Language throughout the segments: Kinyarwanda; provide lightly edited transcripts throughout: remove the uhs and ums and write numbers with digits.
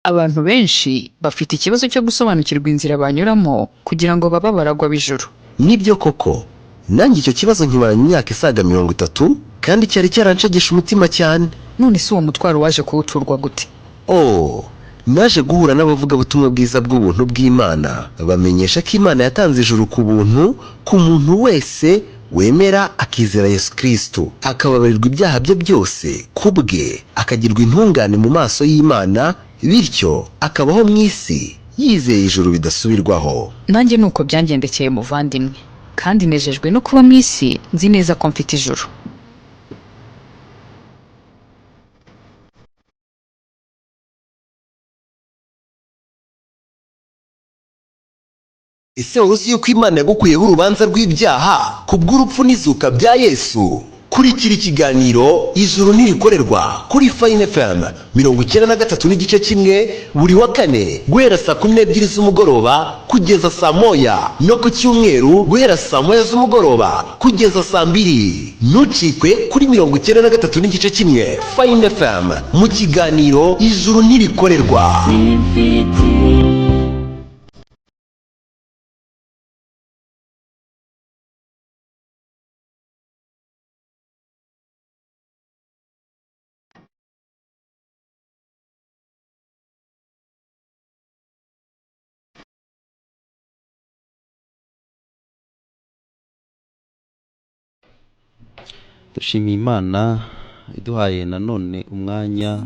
Abantu benshi bafite ikibazo cyo gusobanukirwa inzira banyuramo kugira ngo babe abaragwa b'ijuru. Nibyo koko, nanjye icyo kibazo nkimaranye imyaka isaga 30 kandi cyari cyaranshegeshe umutima cyane. None se uwo mutwaro waje kuwuturwa gute? Oh, naje guhura n'abavugabutumwa bwiza bw'ubuntu bw'Imana bamenyesha ko Imana yatanze ijuru ku buntu ku muntu wese wemera akizera Yesu Kristo, akababarirwa ibyaha bye byose ku bwe, akagirwa intungane mu maso y'Imana bityo akabaho mu isi yizeye ijuru bidasubirwaho. Nanjye ni uko byangendekeye muvandimwe, kandi nejejwe no kuba mu isi nzi neza ko mfite ijuru. Ese wari uzi yuko Imana yagukuyeho urubanza rw'ibyaha kubw'urupfu n'izuka bya Yesu? Kurikira ikiganiro Ijuru Ntirikorerwa kuri Fine FM 93.1 buri wa kane guhera saa 12 z'umugoroba kugeza saa 1, no ku cyumweru guhera saa 1 z'umugoroba kugeza saa 2. Ntucikwe kuri 93.1 Fine FM mu kiganiro Ijuru Ntirikorerwa. Dushimiye Imana iduhaye nanone umwanya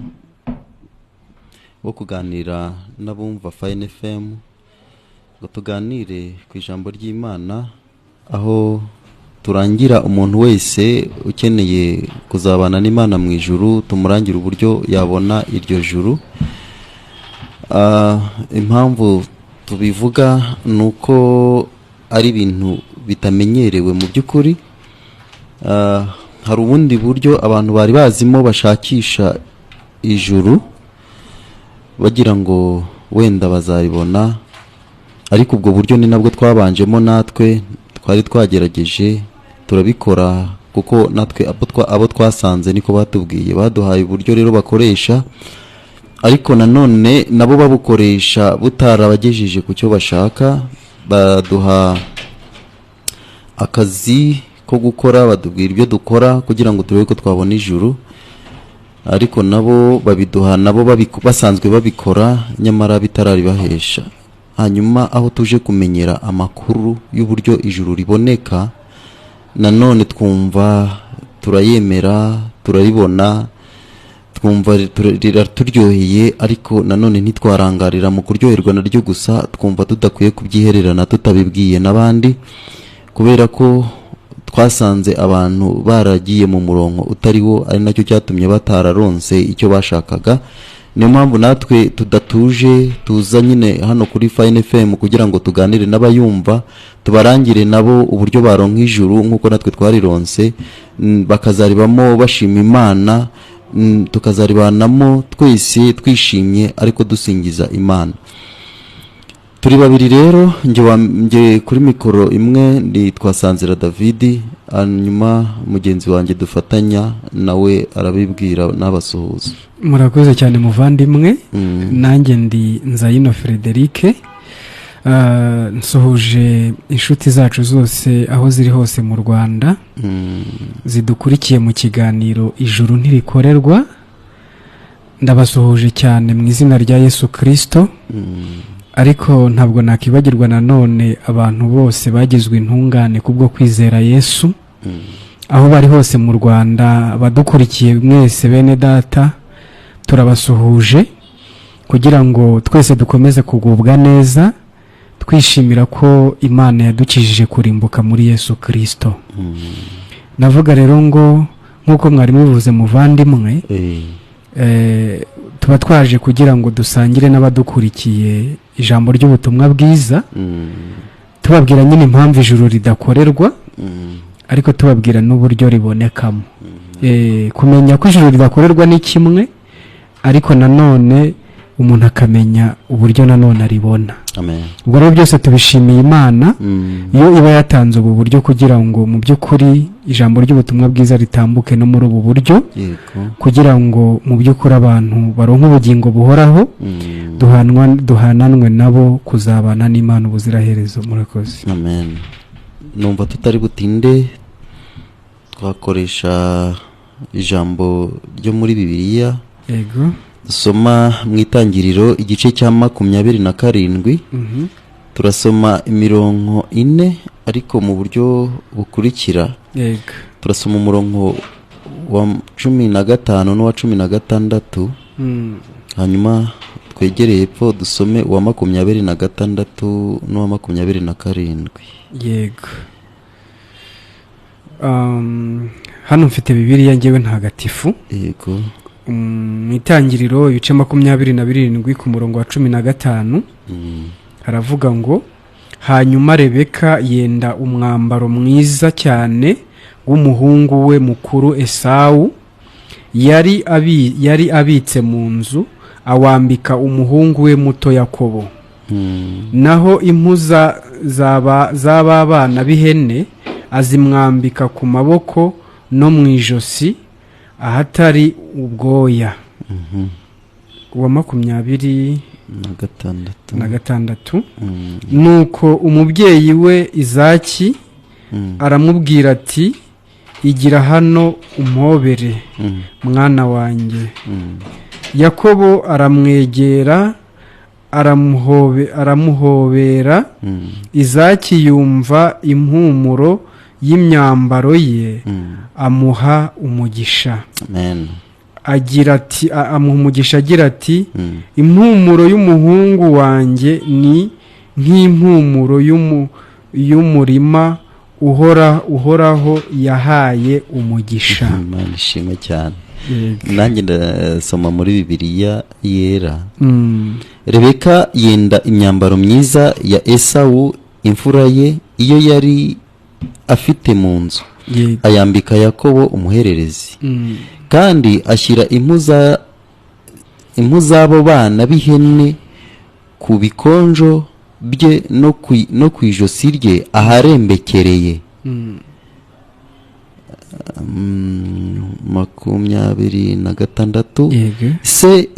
wo kuganira n'abumva Fine FM ngo tuganire ku ijambo ry'Imana, aho turangira umuntu wese ukeneye kuzabana n'Imana mu ijuru, tumurangira uburyo yabona iryo juru. Impamvu tubivuga ni uko ari ibintu bitamenyerewe mu by'ukuri. Hari ubundi buryo abantu bari bazimo bashakisha ijuru bagira ngo wenda bazaribona, ariko ubwo buryo ni nabwo twabanjemo natwe twari twagerageje turabikora, kuko natwe abo twasanze niko batubwiye, baduhaye uburyo rero bakoresha, ariko nanone nabo babukoresha butarabagejeje ku cyo bashaka. Baduha akazi ko gukora, batubwira ibyo dukora kugira ngo turebe ko twabona ijuru, ariko nabo babiduha nabo basanzwe babikora nyamara bitararibahesha. Hanyuma aho tuje kumenyera amakuru y'uburyo ijuru riboneka, nanone twumva turayemera, turaribona, twumva riraturyoheye, ariko nanone ntitwarangarira mu kuryoherwa naryo gusa, twumva tudakwiye kubyihererana tutabibwiye n'abandi, kubera ko twasanze abantu baragiye mu murongo utari wo, ari nacyo cyatumye batararonse icyo bashakaga. Niyo mpamvu natwe tudatuje tuza nyine hano kuri Fine FM kugira ngo tuganire n'abayumva, tubarangire nabo uburyo baronka ijuru nk'uko natwe twarironse, bakazaribamo bashima Imana, tukazaribanamo twese twishimye ariko dusingiza Imana. Turi babiri rero, nge kuri mikoro imwe ni Twasanzira David, hanyuma mugenzi wanjye dufatanya nawe arabibwira n'abasuhuza. Murakoze cyane muvandimwe. Nanjye ndi Nzayino Frederic. Nsuhuje inshuti zacu zose aho ziri hose mu Rwanda zidukurikiye mu kiganiro Ijuru Ntirikorerwa. Ndabasuhuje cyane mu izina rya Yesu Kristo. Ariko ntabwo nakibagirwa nanone abantu bose bagizwe intungane kubwo kwizera Yesu, aho bari hose mu Rwanda, badukurikiye mwese bene data turabasuhuje kugira ngo twese dukomeze kugubwa neza, twishimira ko Imana yadukijije kurimbuka muri Yesu Kristo. Navuga rero ngo nk'uko mwari mubivuze muvandimwe, tuba twaje kugira ngo dusangire n'abadukurikiye ijambo ry'ubutumwa bwiza, tubabwira nyine impamvu ijuru ridakorerwa, ariko tubabwira n'uburyo ribonekamo. Kumenya ko ijuru ridakorerwa ni kimwe, ariko nanone umuntu akamenya uburyo nanone aribona. Amen. Ubwo rero byose tubishimiye Imana iyo iba yatanze ubu buryo kugira ngo mu by'ukuri ijambo ry'ubutumwa bwiza ritambuke no muri ubu buryo, kugira ngo mu by'ukuri abantu baronke ubugingo buhoraho, duhananwe nabo kuzabana n'Imana ubuziraherezo. Murakoze. Amen. Numva tutari butinde, twakoresha ijambo ryo muri Bibiliya. Dusoma mu Itangiriro igice cya 27. Turasoma imirongo ine, ariko mu buryo bukurikira. Turasoma umurongo wa 15 n'uwa 16, hanyuma twegereye epfo dusome uwa 26 n'uwa 27. Yego. Hano mfite Bibiliya ngewe ntagatifu. Mu Itangiriro ibice 27 ku murongo wa 15, haravuga ngo: "Hanyuma Rebeka yenda umwambaro mwiza cyane w'umuhungu we mukuru Esawu yari abitse mu nzu, awambika umuhungu we muto Yakobo. Naho impu z'aba bana b'ihene azimwambika ku maboko no mu ijosi ahatari ubwoya." Uwa makumyabiri na gatandatu. Na gatandatu. "Nuko umubyeyi we Izaki aramubwira ati: 'Igira hano umpobere, mwana wanjye.' Yakobo aramwegera, aramuhobera. Izaki yumva impumuro y'imyambaro ye, amuha umugisha Amen. agira ati, amuha umugisha agira ati: 'Impumuro y'umuhungu wanjye ni nk'impumuro y'umurima Uhoraho yahaye umugisha.'" Imana ishimwe cyane. Yego. Nanjye ndasoma muri Bibiliya Yera. "Rebeka yenda imyambaro myiza ya Esawu imfura ye, iyo yari afite mu nzu, ayambika Yakobo umuhererezi. Kandi ashyira impu z'abo bana b'ihene ku bikonjo bye no ku ijosi rye aharembekereye." 26. Se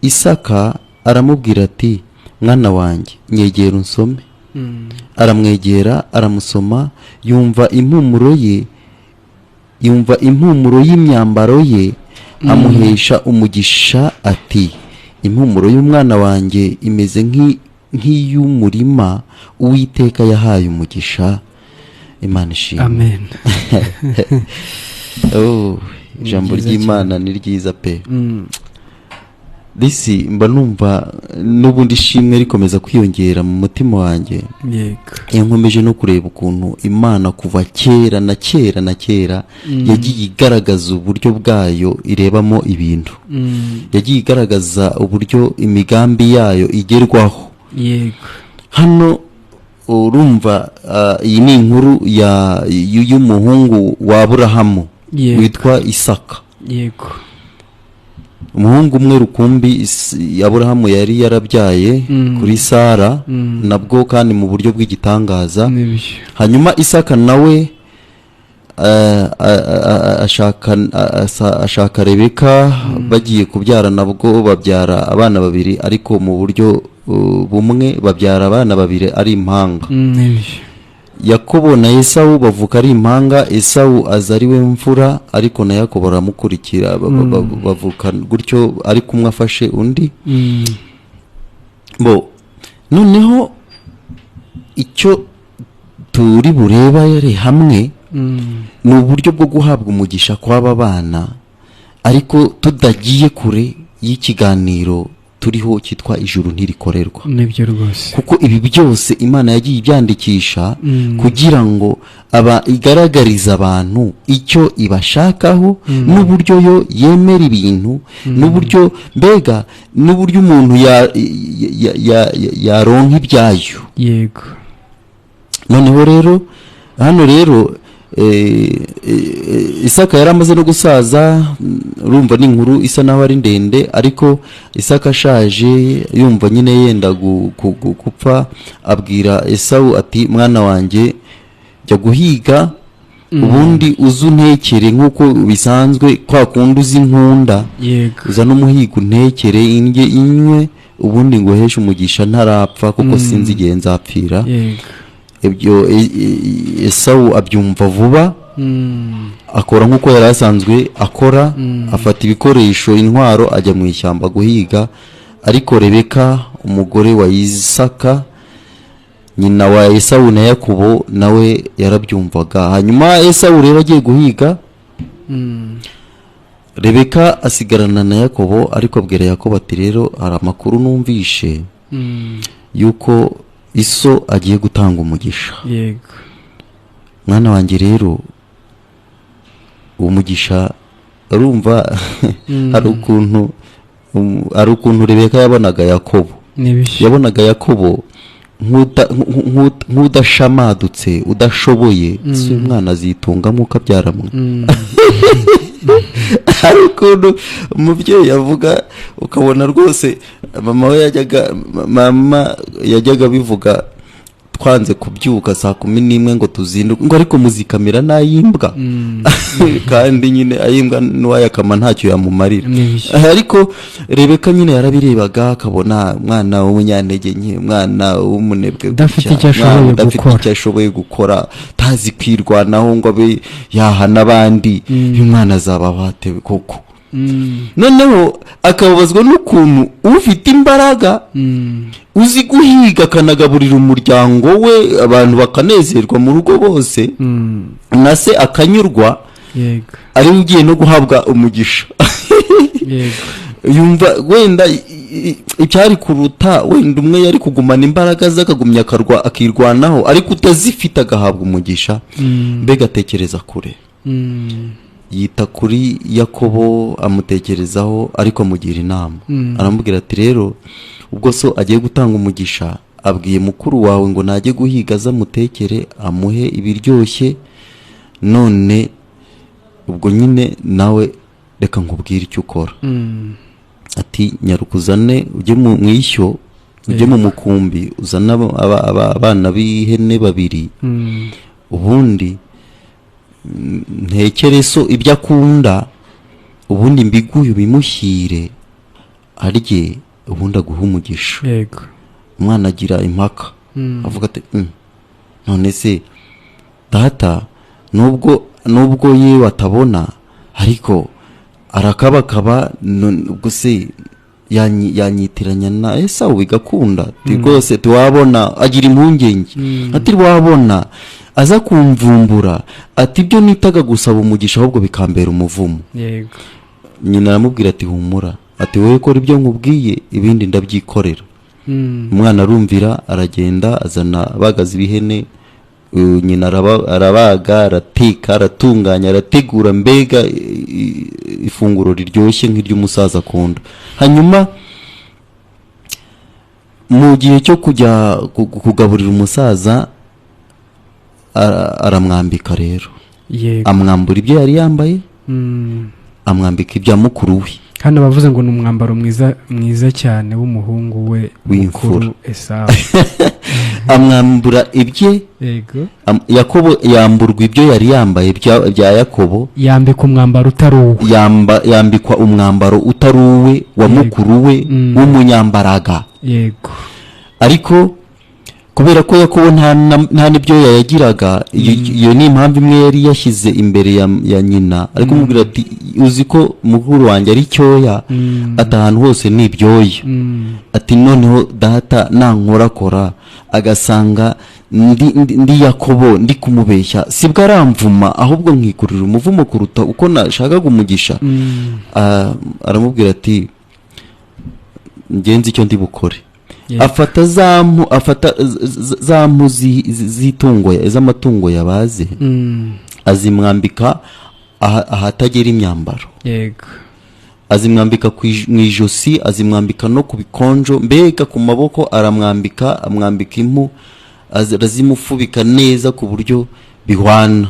Isaka aramubwira ati: 'Mwana wanjye, nyegera unsome.' Aramwegera, aramusoma. Yumva impumuro ye, yumva impumuro y'imyambaro ye, amuhesha umugisha ati: 'Impumuro y'umwana wanjye imeze nk'iy'umurima Uwiteka yahaye umugisha.'" Imana ishimwe. Amen. Oh, ijambo Byiza. ry'Imana ni ryiza pe. Disi mba numva n'ubundi ishimwe rikomeza kwiyongera mu mutima wanjye iyo nkomeje no kureba ukuntu Imana kuva kera na kera na kera yagiye igaragaza uburyo bwayo irebamo ibintu, yagiye igaragaza uburyo imigambi yayo igerwaho. Hano urumva, iyi ni inkuru y'umuhungu wa Aburahamu witwa Isaka. Umuhungu umwe rukumbi Aburahamu yari yarabyaye kuri Sara, nabwo kandi mu buryo bw'igitangaza. Hanyuma Isaka nawe ashaka Rebeka. Bagiye kubyara, nabwo babyara abana babiri, ariko mu buryo bumwe babyara abana babiri ari impanga. Yakobo na Esawu bavuka ari impanga. Esawu aza ari we mfura, ariko na Yakobo aramukurikira, bavuka gutyo, ariko umwe afashe undi. Bo noneho icyo turi burebere hamwe ni uburyo bwo guhabwa umugisha kw'aba bana, ariko tudagiye kure y'ikiganiro turiho cyitwa "Ijuru ntirikorerwa". Nibyo rwose. Kuko ibi byose Imana yagiye ibyandikisha kugira ngo aba igaragarize abantu icyo ibashakaho, n'uburyo yo yemera ibintu, n'uburyo mbega n'uburyo umuntu yaronka ibyayo. Noneho rero hano rero Isaka yari amaze no gusaza. Urumva ni inkuru isa naho ari ndende, ariko Isaka ashaje, yumva nyine yenda gupfa, abwira Esawu ati: "Mwana wanjye, jya guhiga, ubundi uze untekere nk'uko bisanzwe, kwa kundi uzi nkunda. Uzane umuhigo untekere, indye inywe, ubundi nguheshe umugisha ntarapfa, kuko sinzi igihe nzapfira." Ibyo Esawu abyumva vuba, akora nk'uko yari asanzwe akora, afata ibikoresho, intwaro, ajya mu ishyamba guhiga. Ariko Rebeka, umugore wa Isaka, nyina wa Esawu na Yakobo, nawe yarabyumvaga. Hanyuma Esawu rero agiye guhiga, Rebeka asigarana na Yakobo, ariko abwira Yakobo ati: "Rero hari amakuru numvishe yuko iso agiye gutanga umugisha. Mwana wanjye rero, uwo mugisha," urumva hari ukuntu Rebeka yabonaga Yakobo. Nibyo. Yabonaga Yakobo nk'udashamadutse, udashoboye. Si umwana azitunga nk'uko abyaramwe. Hari ukuntu umubyeyi avuga ukabona rwose mama we yajyaga, mama yajyaga abivuga twanze kubyuka saa 11 ngo tuzinduke, ngo: "Ariko muzikamira n'ay'imbwa." Kandi nyine ay'imbwa n'uwayakama ntacyo yamumarira. Nibyo. Ariko Rebeka nyine yarabirebaga, akabona umwana w'umunyantege nke, umwana w'umunebwe Udafite gutya, icyo ashoboye umwana udafite gukora. icyo ashoboye gukora, tazi kwirwanaho ngo abe yahana abandi. Uyu mwana azaba abatewe koko? Noneho akababazwa n'ukuntu ufite imbaraga, uzi guhiga, akanagaburira umuryango we, abantu bakanezerwa mu rugo bose, na se akanyurwa, ari we ugiye no guhabwa umugisha. Yumva wenda icyari kuruta, wenda umwe yari kugumana imbaraga ze, akagumya akarwa, akirwanaho, ariko utazifite agahabwa umugisha. Mbega atekereza kure. Yita kuri Yakobo, amutekerezaho, ariko amugira inama. Aramubwira ati: "Rero ubwo so agiye gutanga umugisha, abwiye mukuru wawe ngo najye guhiga aze amutekere, amuhe ibiryoshye. None ubwo nyine nawe reka nkubwire icyo ukora." Ati: "Nyaruka uzane, ujye mu ishyo, ujye mu mukumbi, uzane abana b'ihene babiri, ubundi ntekere so ibyo akunda, ubundi mbiguye ubimushyire arye, ubundi aguhe umugisha." Umwana agira impaka, avuga ati: None se data, nubwo yewe atabona, ariko arakabakaba, ubwo se yanyitiranya na Esawu bigakunda?" Ati: "Rwose tiwabona." Agira impungenge ati: "Wabona aza kumvumbura," ati: "ibyo nitaga gusaba umugisha ahubwo bikambera umuvumo." Nyina aramubwira ati: "Humura," ati: "wowe kora ibyo nkubwiye, ibindi ndabyikorera." Umwana arumvira, aragenda, azana abagaza ibihene, nyina arabaga, arateka, aratunganya, arategura, mbega ifunguro riryoshye nk'iry'umusaza akunda. Hanyuma mu gihe cyo kujya kugaburira umusaza, aramwambika rero. Amwambura ibyo yari yambaye, amwambika ibya mukuru we. Hano bavuze ngo ni umwambaro mwiza mwiza cyane w'umuhungu we w'imfura. mukuru Esawu. Amwambura ibye. Yakobo yamburwa ibyo yari yambaye bya Yakobo. Yambika umwambaro utari uwe. Yambikwa umwambaro utari uwe wa mukuru we w'umunyambaraga. Ariko kubera ko Yakobo nta n'ibyo yayagiraga, iyo ni impamvu imwe yari yashyize imbere ya nyina, ariko kumubwira ati: "Uzi ko mukuru wanjye ari cyoya," ati: "ahantu hose ni ibyoya." Ati: "Noneho data nankorakora agasanga ndi Yakobo, ndi kumubeshya, sibwo aramvuma, ahubwo nkikurira umuvumo kuruta uko nashakaga umugisha." Ah, aramubwira ati: "Ngenzi icyo ndi bukore." Afata za mpu, afata za mpu z'itungo, z'amatungo yabaze, azimwambika ahatagera imyambaro. Azimwambika mu ijosi, azimwambika no ku bikonjo, mbega ku maboko aramwambika, amwambika impu, arazimufubika neza ku buryo bihwana.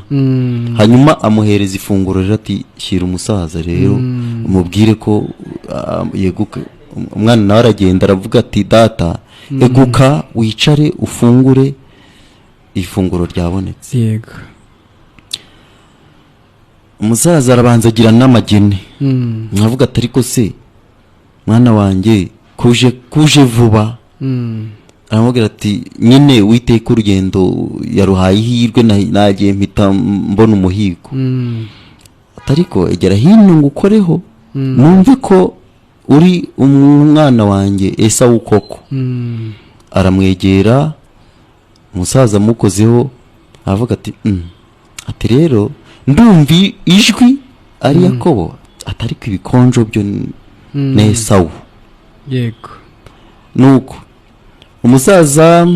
Hanyuma amuhereza ifunguro rero, ati shyira umusaza rero umubwire ko yeguka. Umwana nawe aragenda aravuga ati data, eguka wicare ufungure, ifunguro ryabonetse. Umusaza arabanza agira n'amagene, nkavuga ati ariko se mwana wanjye, kuje vuba? Aramubwira ati nyine witeka urugendo yaruhaye ihirwe, nagiye mpita mbona umuhigo. Ati ariko egera hino ngo ukoreho numve ko uri umwana wanjye Esawu koko. Aramwegera, umusaza amukozeho aravuga ati ati rero ndumva ijwi ari Yakobo, ati ariko ibikonjo byo ni Esawu. Nuko umusaza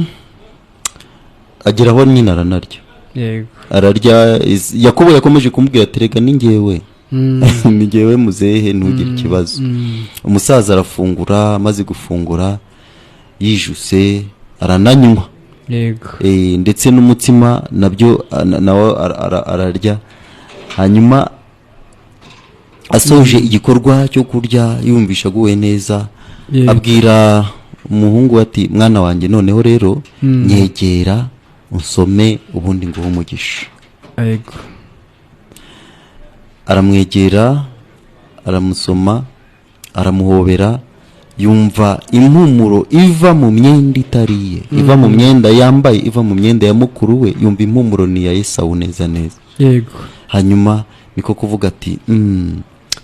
ageraho nyine aranarya. Ararya. Yakobo yakomeje kumubwira ati rega ni njyewe, ni njyewe muzehe, ntugire ikibazo. Umusaza arafungura, amaze gufungura yijuse arananywa. Ndetse n'umutsima nabyo nawe ararya. Hanyuma asoje igikorwa cyo kurya yumvisha aguwe neza, abwira umuhungu we ati mwana wanjye, noneho rero nyegera unsome ubundi nguhe umugisha. Aramwegera, aramusoma, aramuhobera, yumva impumuro iva mu myenda itariye, iva mu myenda yambaye, iva mu myenda ya mukuru we, yumva impumuro ni iya Esawu neza neza. Hanyuma niko kuvuga ati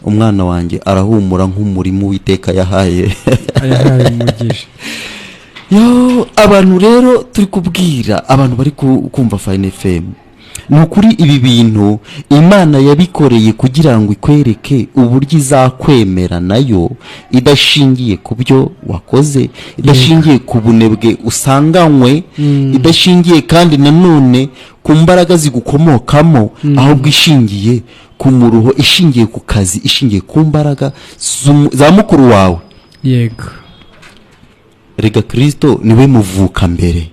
umwana wanjye arahumura nk'umurima Uwiteka yahaye Ayahaye umugisha. Yo, abantu rero turi kubwira abantu bari kumva Fine FM, ni ukuri ibi bintu Imana yabikoreye kugira ngo ikwereke uburyo izakwemera nayo idashingiye ku byo wakoze, idashingiye ku bunebwe usanganywe, idashingiye kandi nanone ku mbaraga zigukomokamo, ahubwo ishingiye ku muruho, ishingiye ku kazi, ishingiye ku mbaraga za mukuru wawe. Rega Kirisito niwe muvuka mbere.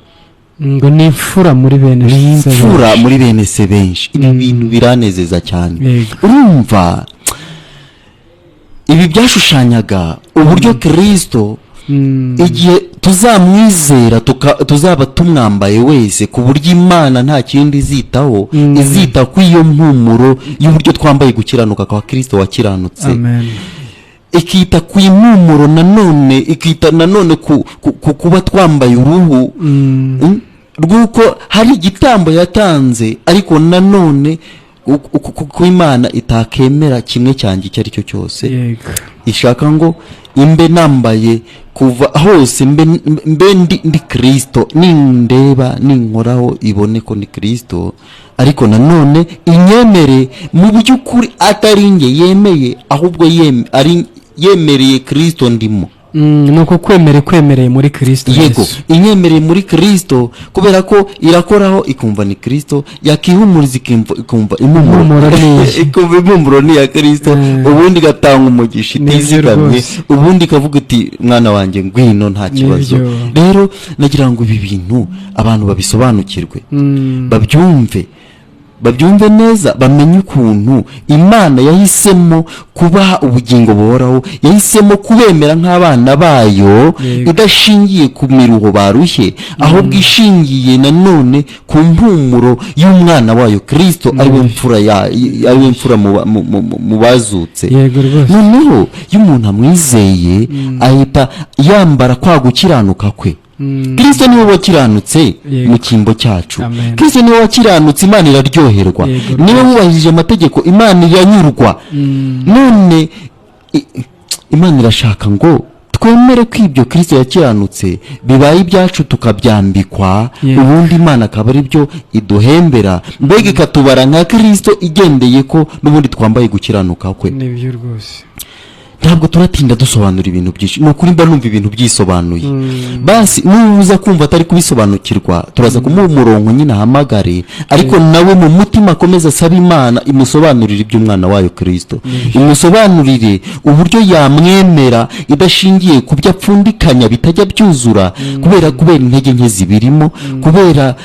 Ngo ni imfura muri bene Ni se imfura benshi. Muri bene se benshi. Ibi bintu biranezeza cyane. Urumva ibi byashushanyaga uburyo Kirisito igihe tuzamwizera tuzaba tumwambaye wese, ku buryo Imana nta kindi izitaho, izita ku iyo mpumuro y'uburyo twambaye gukiranuka kwa Kirisito wakiranutse. Amen. Ikita ku impumuro, nanone ikita nanone ku kuba twambaye uruhu rw'uko hari igitambo yatanze, ariko nanone ko Imana itakemera kimwe cyanjye icyo ari cyo cyose, ishaka ngo imbe nambaye kuva hose, mbe ndi Kirisito, nindeba ninkoraho ibone ko ni Kirisito, ariko nanone inyemere mu by'ukuri atari njye yemeye, ahubwo ari yemereye Kirisito ndimo. Ni uko kwemere kwemereye muri Kirisito Yego. Yesu. Inyemereye muri Kirisito, kubera ko irakoraho ikumva ni Kirisito, yakihumuriza ikumva impumuro Impumuro ni iye. Ikumva impumuro ni iya Kirisito. Ubundi igatanga umugisha Nibyo itizigamye, rwose. ubundi ikavuga iti mwana wanjye ngwino, nta kibazo. Nibyo. Rero nagira ngo ibi bintu abantu babisobanukirwe, babyumve neza, bamenye ukuntu Imana yahisemo kubaha ubugingo buhoraho, yahisemo kubemera nk'abana bayo, idashingiye ku miruho barushye, ahubwo ishingiye nanone ku mpumuro y'umwana wayo Kirisito, ari we mfura ari we mfura mu bazutse. Yego rwose. Noneho iyo umuntu amwizeye ahita yambara kwa gukiranuka kwe. Kirisito niwe wakiranutse mu cyimbo cyacu. Amen. Kirisito niwe wakiranutse, Imana iraryoherwa. Niwe wubahirije amategeko, Imana iranyurwa. None Imana irashaka ngo twemere ko ibyo Kirisito yakiranutse bibaye ibyacu, tukabyambikwa, ubundi Imana akaba ari byo iduhembera, mbega ikatubara nka Kirisito igendeye ko n'ubundi twambaye gukiranuka kwe. Nibyo rwose. Ntabwo turatinda dusobanura ibintu byinshi, ni ukuri mba numva ibintu byisobanuye. Basi nuza kumva atari kubisobanukirwa, turaza kumuha umurongo nyine ahamagare, ariko nawe mu mutima akomeze asabe Imana imusobanurire iby'umwana wayo Kirisito, imusobanurire uburyo yamwemera idashingiye ku byo apfundikanya bitajya byuzura, kubera intege nke zibirimo, kubera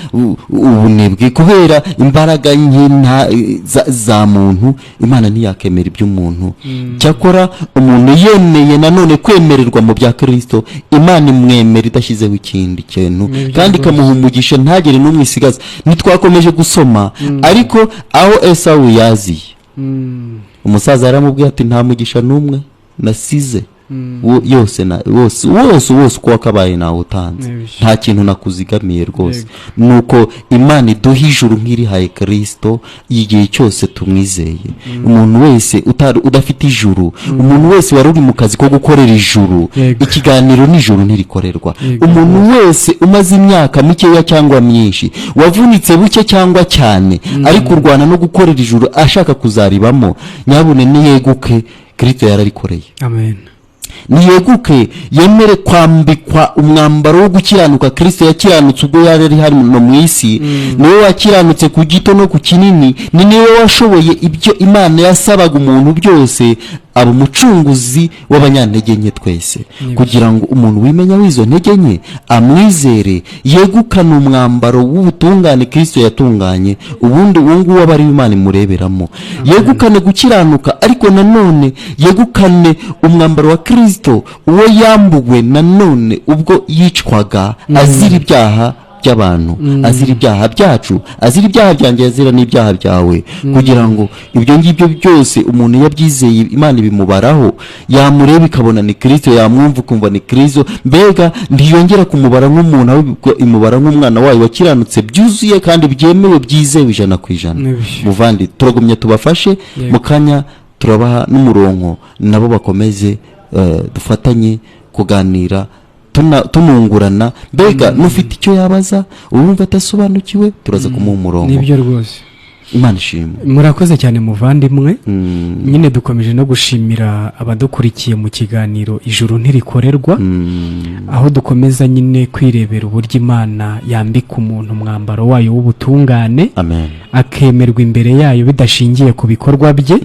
ubunebwe, kubera imbaraga nke za muntu. Imana ntiyakemera iby'umuntu. Cyakora umuntu yemeye nanone kwemererwa mu bya Kirisito, Imana imwemera idashyizeho ikindi kintu, Nibyo kandi rwose. ikamuha umugisha ntagire n'umwe isigaza. Ntitwakomeje gusoma, ariko aho Esawu yaziye, umusaza yaramubwiye ati: "Nta mugisha n'umwe nasize, yose na wose wose wose uko wakabaye nawutanze." Nibyo. Nta kintu nakuzigamiye rwose. Nuko Imana iduha ijuru nk'irihaye Kirisito igihe cyose tumwizeye. Umuntu wese udafite ijuru, umuntu wese wari uri mu kazi ko gukorera ijuru, ikiganiro n'ijuru ntirikorerwa. Umuntu wese umaze imyaka mikeya cyangwa myinshi, wavunitse buke cyangwa cyane, ariko urwana no gukorera ijuru ashaka kuzaribamo, nyabune niyeguke, Kirisito yararikoreye. Amen. Niyeguke, yemere kwambikwa umwambaro wo gukiranuka Kirisito yakiranutse ubwo yari ari hano mu isi. Niwe wakiranutse ku gito no ku kinini, ni niwe washoboye ibyo Imana yasabaga umuntu byose, aba umucunguzi w'abanyantege nke twese, kugira ngo umuntu wimenya w'izo ntege nke amwizere, yegukane umwambaro w'ubutungane Kirisito yatunganye. Ubundi uwo nguwo aba ari Imana imureberamo, yegukane gukiranuka, ariko nanone yegukane umwambaro wa Kirisito, uwo yambuwe nanone ubwo yicwaga azira ibyaha by'abantu, azira ibyaha byacu, azira ibyaha byanjye, azira n'ibyaha byawe, kugira ngo ibyo ngibyo byose umuntu yabyizeye, Imana ibimubaraho. Yamureba ikabona ni Kirisito, yamwumva ukumva ni Kirisito. Mbega ntiyongera kumubara nk'umuntu, ahubwo imubara nk'umwana wayo wakiranutse byuzuye kandi byemewe, byizewe 100%. Nibyo. Muvandi, turagumya tubafashe. Mu kanya turabaha n'umurongo nabo bakomeze, dufatanye kuganira, tunungurana. Mbega n'ufite icyo yabaza, uwumva adasobanukiwe, turaza kumuha umurongo. Nibyo rwose. Imana ishimwe. Murakoze cyane, muvandimwe. Nyine dukomeje no gushimira abadukurikiye mu kiganiro Ijuru Ntirikorerwa, aho dukomeza nyine kwirebera uburyo Imana yambika umuntu umwambaro wayo w'ubutungane, Amen. akemerwa imbere yayo bidashingiye ku bikorwa bye,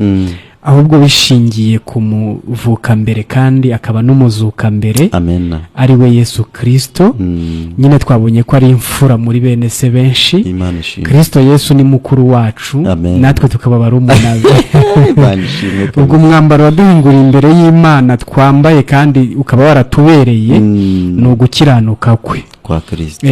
ahubwo bishingiye ku muvukambere kandi akaba n'umuzukambere, Amen. ari we Yesu Kirisito. Nyine twabonye ko ari imfura muri bene se benshi. Imana ishimwe. Kirisito Yesu ni mukuru wacu, Amen. natwe tukaba barumuna be. Imana ishimwe. Ubwo umwambaro waduhinguriye imbere y'Imana twambaye kandi ukaba waratubereye, ni ugukiranuka kwe, kwa Kirisito.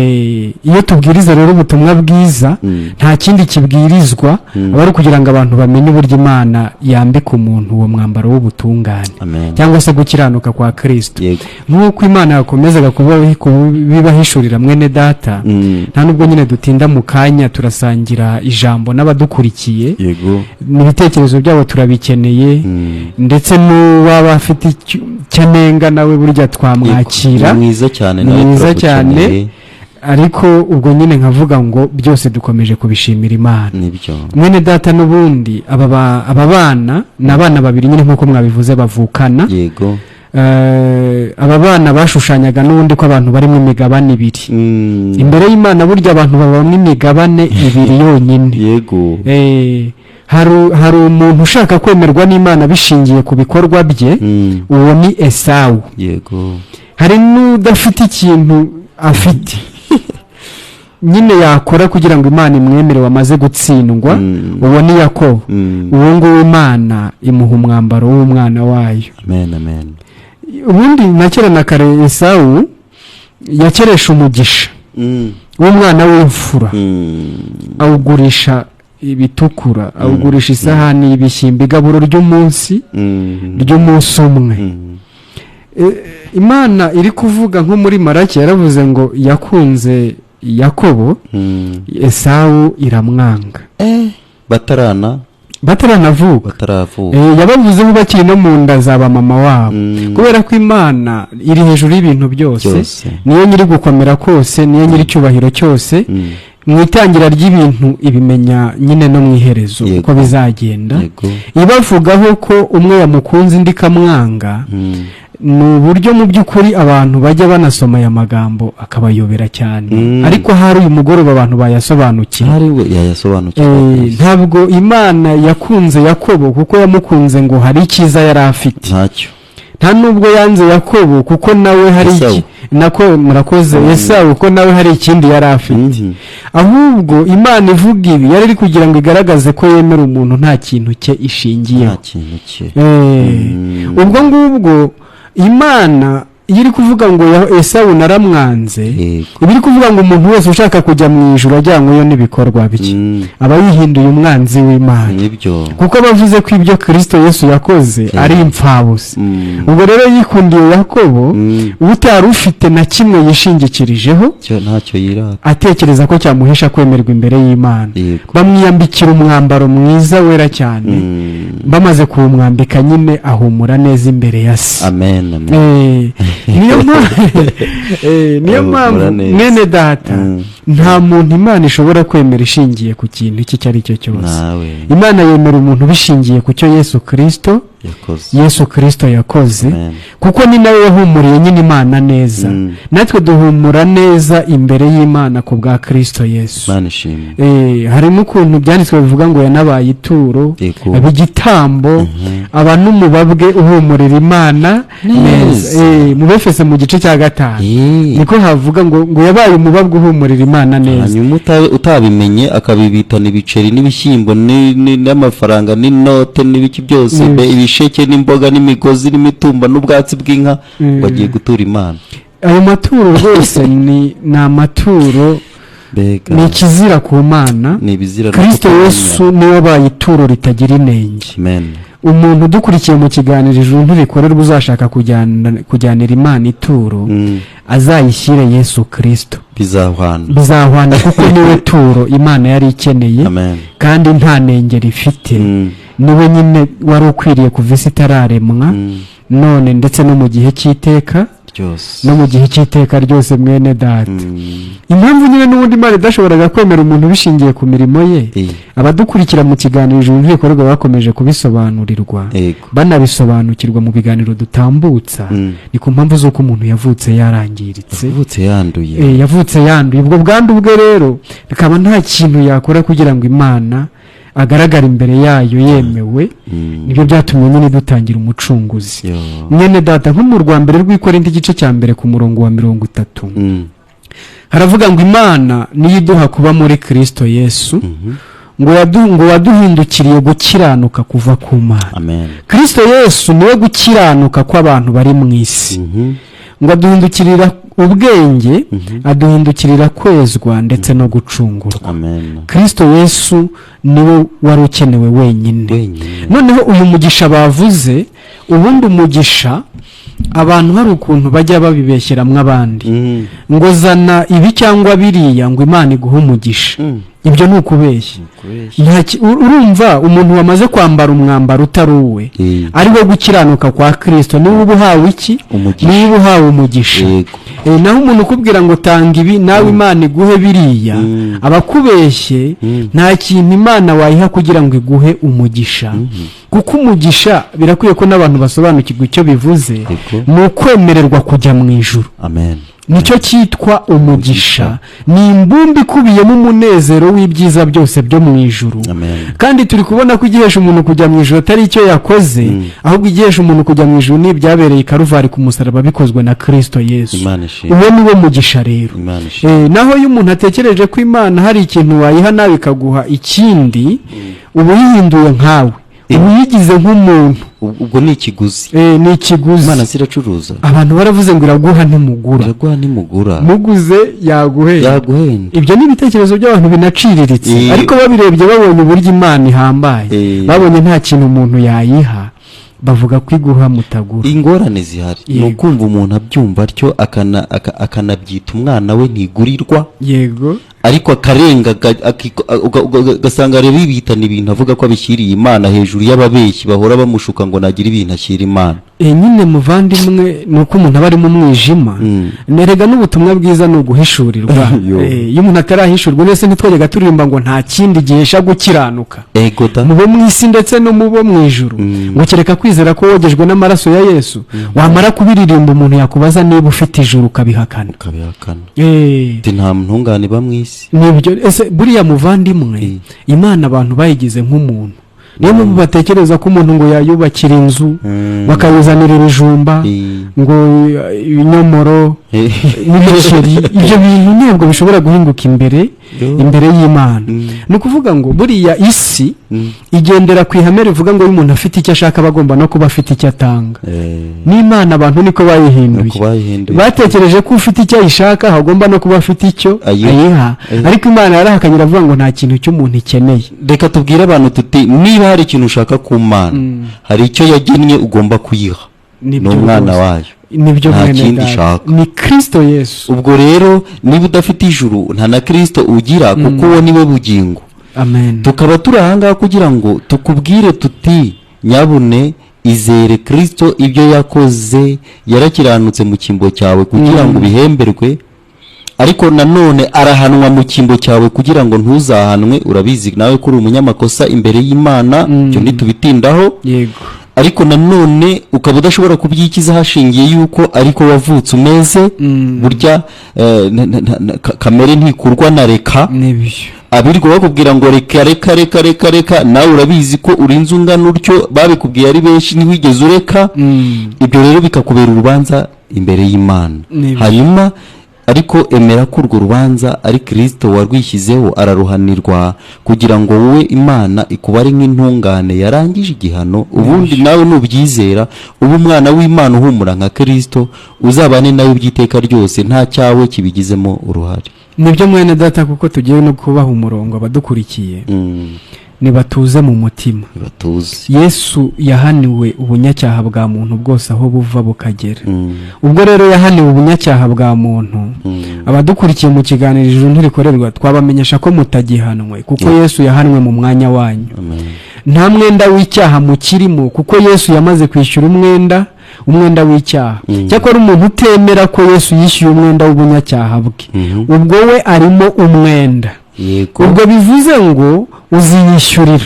Iyo tubwiriza rero ubutumwa bwiza, nta kindi kibwirizwa, aba ari ukugira ngo abantu bamenye uburyo Imana yambika umuntu uwo mwambaro w'ubutungane, Amen. cyangwa se gukiranuka kwa Kirisito. Nk'uko Imana yakomezaga kubibahishurira mwene data, nta nubwo nyine dutinda, mu kanya turasangira ijambo n'abadukurikiye. N'ibitekerezo byabo turabikeneye, ndetse n'uwaba afite icyo anenga nawe burya twamwakira. Ni mwiza cyane. Ni Nawe mwiza cyane. turagukeneye. Ariko ubwo nyine nkavuga ngo byose dukomeje kubishimira Imana. Nibyo. Mwene data, n'ubundi aba bana ni abana babiri nyine nk'uko mwabivuze bavukana. Aba bana bashushanyaga n'ubundi ko abantu barimo imigabane ibiri. Imbere y'Imana burya abantu babamo imigabane ibiri yonyine. Hari umuntu ushaka kwemerwa n'Imana bishingiye ku bikorwa bye, uwo ni Esawu. Hari n'udafite ikintu afite nyine yakora kugira ngo Imana imwemere, wamaze gutsindwa, uwo ni Yakobo. Uwo nguwo Imana imuha umwambaro w'umwana wayo. Amen, amen. Ubundi na kera na kare Esawu yakeresha umugisha w'umwana w'imfura, awugurisha ibitukura, awugurisha isahani y'ibishyimbo, igaburo ry'umunsi ry'umunsi umwe. Imana iri kuvuga nko muri Maraki, yaravuze ngo yakunze Yakobo, Esawu iramwanga. Batarana Bataranavuka. Bataravuka. Yabavuzeho bakiri no mu nda za ba mama wabo, kubera ko Imana iri hejuru y'ibintu byose, Byose. niyo nyiri gukomera kose, niyo nyiri icyubahiro cyose. Mu itangira ry'ibintu ibimenya nyine no mu iherezo uko bizagenda. Ibavugaho ko umwe yamukunze indi ikamwanga, ni uburyo mu by'ukuri abantu bajya banasoma aya magambo akabayobera cyane, ariko hari uyu mugoroba abantu bayasobanukiwe. Hari we yayasobanukiwe. Ntabwo Imana yakunze Yakobo kuko yamukunze ngo hari icyiza yari afite. Ntacyo. Nta nubwo yanze Yakobo kuko nawe hari Esawu. Nako murakoze, Esawu, kuko nawe hari ikindi yari afite. Ahubwo Imana ivuga ibi yari iri kugira ngo igaragaze ko yemera umuntu nta kintu cye ishingiyeho. Nta kintu cye. Ubwo ngubwo Imana iyo iri kuvuga ngo Esawu naramwanze, iba iri kuvuga ngo umuntu wese ushaka kujya mu ijuru ajyanyweyo n'ibikorwa bye, aba yihinduye umwanzi w'Imana, Nibyo. kuko bavuze ko ibyo Kirisito Yesu yakoze ari impfabusa. Ubwo rero yikundiye Yakobo, utari ufite na kimwe yishingikirijeho, Ntacyo yirata, atekereza ko cyamuhesha kwemerwa imbere y'Imana. Bamwiyambikira umwambaro mwiza wera cyane. Bamaze kuwumwambika nyine ahumura neza imbere ya se. Amen, amen. Niyo Ahumura mpamvu, neza. mwene data, nta muntu Imana ishobora kwemera ishingiye ku kintu icyo ari cyo cyose. Nawe. Imana yemera umuntu bishingiye ku cyo Yesu Kirisito yakoze. Yesu Kirisito yakoze, Amen. kuko ni nawe wahumuriye nyine Imana neza. Natwe duhumura neza imbere y'Imana ku bwa Kirisito Yesu. Imana ishimwe. Harimo ukuntu byanditswe bivuga ngo yanabaye ituro, aba igitambo, aba n'umubabwe uhumurira Imana neza. Neza. Mu Befese mu gice cya 5 niko havuga ngo yabaye umubabwe uhumurira Imana neza. Hanyuma utabimenye akabibitana ibiceri n'ibishyimbo n'amafaranga n'inote n'ibiki byose, ibisheke n'imboga n'imigozi n'imitumba n'ubwatsi bw'inka, ngo agiye gutura Imana. Ayo maturo rwose ni amaturo, Mbega! ni ikizira ku Mana. Ni ibizira no Kirisito kutamenya. Yesu niwe wabaye ituro ritagira inenge. Amen. Umuntu udukurikiye mu kiganiro Ijuru Ntirikorerwa uzashaka kujyanira Imana ituro, azayishyire Yesu Kirisito. Bizahwana. Bizahwana, kuko niwe turo Imana yari ikeneye, Amen. kandi nta nenge rifite. Niwe nyine wari ukwiriye kuva isi itararemwa, none ndetse no mu gihe cy'iteka ryose. No mu gihe cy'iteka ryose, mwene data. Impamvu nyine n'ubundi Imana idashoboraga kwemera umuntu bishingiye ku mirimo ye, abadukurikira mu kiganiro Ijuru Ntirikorerwa bakomeje kubisobanurirwa, banabisobanukirwa mu biganiro dutambutsa, ni ku mpamvu z'uko umuntu yavutse yarangiritse. Yavutse yanduye. Yavutse yanduye. Ubwo bwandu bwe rero bikaba nta kintu yakora kugira ngo Imana agaragare imbere yayo yemewe. Nibyo byatumye nyine dutangira Umucunguzi. Yo. Mwene data, nko mu rwa mbere rw'Ikorinti igice cya 1 ku murongo wa 30, haravuga ngo Imana niyo iduha kuba muri Kirisito Yesu, ngo waduhindukiriye gukiranuka kuva ku Mana. Amen. Kirisito Yesu niwe gukiranuka kw'abantu bari mu isi, ngo aduhindukirira ubwenge, aduhindukirira kwezwa ndetse no gucungurwa. Amen. Kirisito Yesu niwe wari ukenewe wenyine. Wenyine. Noneho uyu mugisha bavuze, ubundi umugisha abantu hari ukuntu bajya babibeshyeramwo abandi, ngo zana ibi cyangwa biriya ngo Imana iguhe umugisha. Ibyo ni ukubeshya. Kubeshya. Urumva umuntu wamaze kwambara umwambaro utari uwe, ari wo gukiranuka kwa Kirisito, niwe uba uhawe iki? Umugisha. Niwe uba uhawe umugisha. Naho umuntu ukubwira ngo tanga ibi nawe Imana iguhe biriya, aba akubeshye. Nta kintu Imana wayiha kugira ngo iguhe umugisha, kuko umugisha birakwiye ko n'abantu basobanukirwa icyo bivuze. Ni ukwemererwa kujya mu ijuru. Amen. Nicyo cyitwa umugisha, ni imbumbe ikubiyemo umunezero w'ibyiza byose byo mu ijuru. Amen. Kandi turi kubona ko igihesha umuntu kujya mu ijuru atari icyo yakoze, ahubwo igihesha umuntu kujya mu ijuru ni ibyabereye i Karuvari ku musaraba bikozwe na Kirisito Yesu. Imana ishimwe. Uwo ni wo mugisha rero. Imana ishimwe. Naho iyo umuntu atekereje ko Imana hari ikintu wayiha nawe ikaguha ikindi, uba uyihinduye nkawe, uba uyigize nk'umuntu. Ubwo ni ikiguzi. Ni ikiguzi. Imana ziracuruza. Abantu baravuze ngo iraguha ntimugura. Iraguha ntimugura. Muguze yaguhenda. Yaguhenda. Ibyo ni ibitekerezo by'abantu binaciriritse, ariko babirebye babonye uburyo Imana ihambaye, babonye nta kintu umuntu yayiha, bavuga ko iguha mutagura. Ingorane zihari ni ukumva umuntu abyumva atyo, akanabyita umwana we ntigurirwa. Ariko akarenga ugasanga rero bibitana ibintu avuga ko abishyiriye Imana hejuru y'ababeshyi bahora bamushuka ngo nagira ibintu ashyira Imana. Nyine muvandimwe, ni uko umuntu aba ari mu mwijima. Nerega n'ubutumwa bwiza ni uguhishurirwa. Yo. Iyo umuntu atarahishurwa nese ntitwajyaga turirimba ngo nta kindi gihesha gukiranuka Ego da. mu bo mu isi ndetse no mu bo mu ijuru, ngo kereka kwizera ko wogejwe n'amaraso ya Yesu? Wamara kubiririmba, umuntu yakubaza niba ufite ijuru ukabihakana. Ukabihakana. Ati nta ntungane iba mu isi. Nibyo. Ese buriya muvandimwe, Imana abantu bayigize nk'umuntu, niyo mpamvu batekereza ko umuntu ngo yayubakira inzu, bakayizanira ibijumba, ngo ibinyomoro n'ibiceri. Ibyo bintu ntabwo bishobora guhinguka imbere Yo. imbere y'Imana. Ni ukuvuga ngo buriya isi igendera ku ihame rivuga ngo iyo umuntu afite icyo ashaka, aba agomba no kuba afite icyo atanga. N'Imana abantu niko bayihinduye. Nuko bayihinduye. Batekereje ko ufite icyo ayishaka agomba no kuba afite icyo Ayiha. ayiha. Ariko Imana yarahakanye, iravuga ngo nta kintu cy'umuntu ikeneye. Reka tubwire abantu tuti: niba hari ikintu ushaka ku Mana, hari icyo yagennye ugomba kuyiha. Ni Nibyo umwana rwose. wayo. Nibyo Nta mwene kindi data. ishaka. Ni Kirisito Yesu. Ubwo rero niba udafite ijuru, nta na Kirisito ugira, kuko uwo ni we bugingo. Amen. Tukaba turi ahangaha kugira ngo tukubwire tuti: nyabune izere Kirisito, ibyo yakoze, yarakiranutse mu cyimbo cyawe kugira ngo ubihemberwe, ariko nanone arahanwa mu cyimbo cyawe kugira ngo ntuzahanwe. Urabizi nawe ko uri umunyamakosa imbere y'Imana, ibyo ntitubitindaho. Ariko nanone ukaba udashobora kubyikiza hashingiye yuko ariko wavutse umeze burya. Kamere ntikurwa na reka. Nibyo. Abirirwa bakubwira ngo reka, reka, reka, reka, reka, nawe urabizi ko urinze ungana utyo, babikubwiye ari benshi, ntiwigeze ureka. Ibyo rero bikakubera urubanza imbere y'Imana. Nibyo. Hanyuma ariko emera ko urwo rubanza ari Kirisito warwishyizeho, araruhanirwa kugira ngo wowe Imana ikubare nk'intungane yarangije igihano. Ubundi nawe nubyizera ube umwana w'Imana, uhumura nka Kirisito, uzabane nawe iby'iteka ryose, nta cyawe kibigizemo uruhare. Nibyo mwene data, kuko tugiye no kubaha umurongo abadukurikiye. Nibatuze mu mutima. Batuze. Yesu yahaniwe ubunyacyaha bwa muntu bwose aho buva bukagera. Ubwo rero yahaniwe ubunyacyaha bwa muntu, abadukurikiye mu kiganiro Ijuru Ntirikorerwa, twabamenyesha ko mutagihanwe, kuko Yesu yahanwe mu mwanya wanyu. Amen. Nta mwenda w'icyaha mukirimo, kuko Yesu yamaze kwishyura umwenda w'icyaha. Cyakora umuntu utemera ko Yesu yishyuye umwenda w'ubunyacyaha bwe, ubwo we arimo umwenda. Ubwo bivuze ngo uziyishyurira.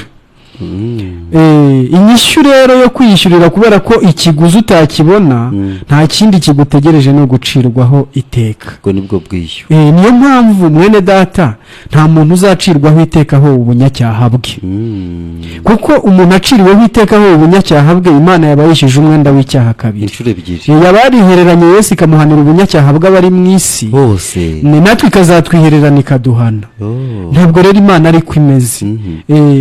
Inyishyu rero yo kwiyishyurira, kubera ko ikiguzi utakibona, nta kindi kigutegereje, no gucirwaho iteka. Ubwo nibwo bwishyu. Niyo mpamvu mwene data, nta muntu uzacirwaho iteka aho ubunyacyaha bwe, kuko umuntu aciriweho iteka aho ubunyacyaha bwe, Imana yaba yishyuje umwenda w'icyaha kabiri. Inshuro ebyiri. Yaba yarihereranye Yesu ikamuhanira ubunyacyaha bw'abari mu isi bose, ni natwe ikazatwihererana ikaduhana. Oh. Ntabwo rero Imana ariko imeze.